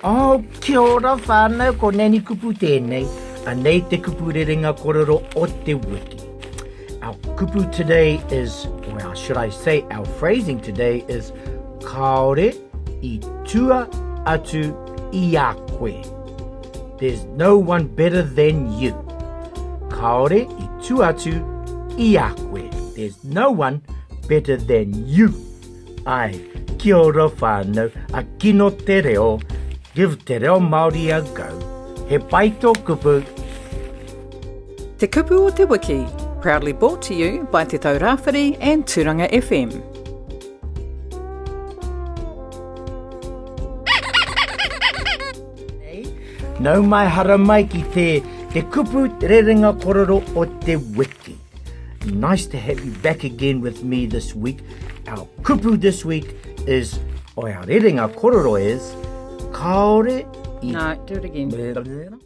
Oh, kia ora whānau, ko Nanny Kupu tēnei. Anei te kupu rerenga korero o te wiki. Our kupu today is, well, should I say our phrasing today is kāore i tua atu i a koe. There's no one better than you. Kāore i tua atu i a koe. There's no one better than you. Ai, kia ora whānau, a kino te reo, give te reo Māori a go. He pai tō kupu. Te Kupu o te Wiki, proudly brought to you by Te Taurāwhiri and Tūranga FM. Nau mai haramai ki te, te kupu rerenga korero o te wiki. Nice to have you back again with me this week. Our kupu this week is, or our rerenga korero is, kaore i... No, do it again.